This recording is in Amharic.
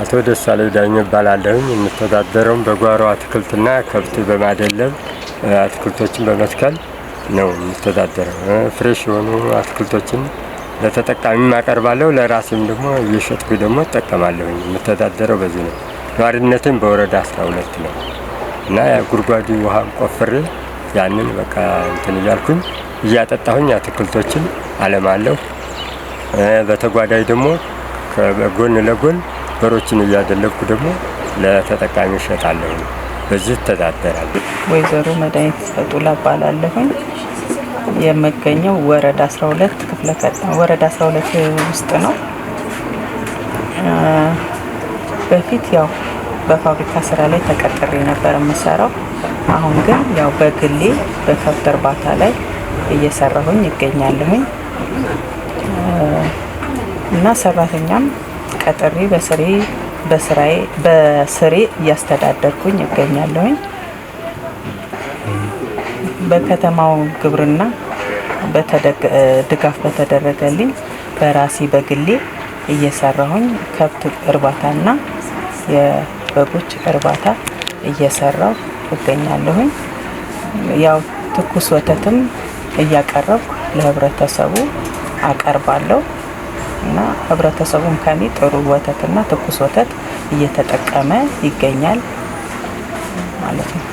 አቶ ደሳለኝ ዳኘ እባላለሁኝ። የምተዳደረውም በጓሮ አትክልትና ከብት በማደለብ፣ አትክልቶችን በመትከል ነው የምተዳደረው። Fresh የሆኑ አትክልቶችን ለተጠቃሚም አቀርባለሁ፣ ለራሴም ደግሞ እየሸጥኩ ደግሞ እጠቀማለሁኝ። የምተዳደረው በዚህ ነው። ነዋሪነቴም በወረዳ 12 ነው እና ጉድጓድ ውሃም ቆፍሬ ያንን በቃ እንትን እያልኩኝ እያጠጣሁኝ አትክልቶችን አለማለሁ። በተጓዳኝ ደግሞ ጎን ለጎን በሮችን እያደለብኩ ደግሞ ለተጠቃሚ እሸጣለሁ። በዚህ እተዳደራለሁ። ወይዘሮ መድኃኒት ፈጡላ እባላለሁኝ። የምገኘው ወረዳ 12 ክፍለ ከተማ ወረዳ 12 ውስጥ ነው። በፊት ያው በፋብሪካ ስራ ላይ ተቀጥሬ ነበር የምሰራው። አሁን ግን ያው በግሌ በከብት እርባታ ላይ እየሰራሁኝ እገኛለሁኝ እና ሰራተኛም ቀጥሬ በስራዬ በስሬ እያስተዳደርኩኝ እገኛለሁኝ። በከተማው ግብርና ድጋፍ በተደረገልኝ በራሴ በግሌ እየሰራሁኝ ከብት እርባታና የበጎች እርባታ እየሰራሁ እገኛለሁኝ። ያው ትኩስ ወተትም እያቀረብኩ ለህብረተሰቡ አቀርባለሁ እና ህብረተሰቡም ከኔ ጥሩ ወተትና ትኩስ ወተት እየተጠቀመ ይገኛል ማለት ነው።